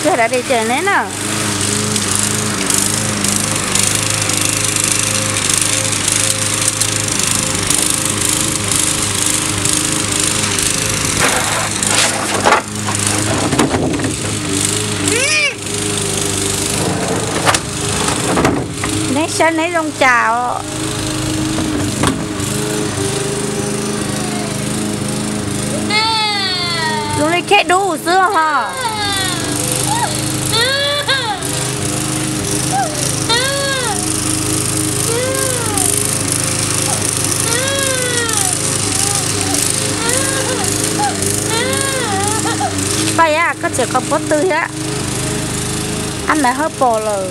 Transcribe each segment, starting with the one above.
Kiag da di ces neb na. Neb saib neb zoo cas os. Zoo li khej dub xwb ho. Paj Yaj, koj txiav koj pob tw thiab. Ab, nais hawb pom lawm.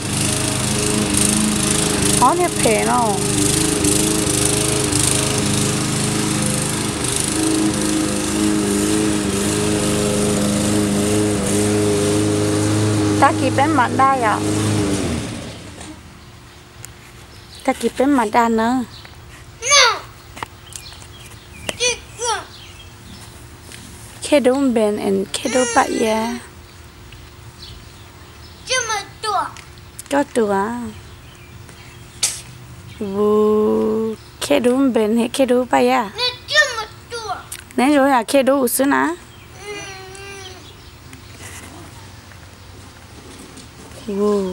Ob niag phem no. Tag kis peb mam da yom. Tag kis peb mam da nawb. Khej dub npes es khej dub Paj Yaj. Koj tus a. Vus, khej dub npes es khej dub Paj Yaj. Neb zoo yam khej dub xwb na. Vus.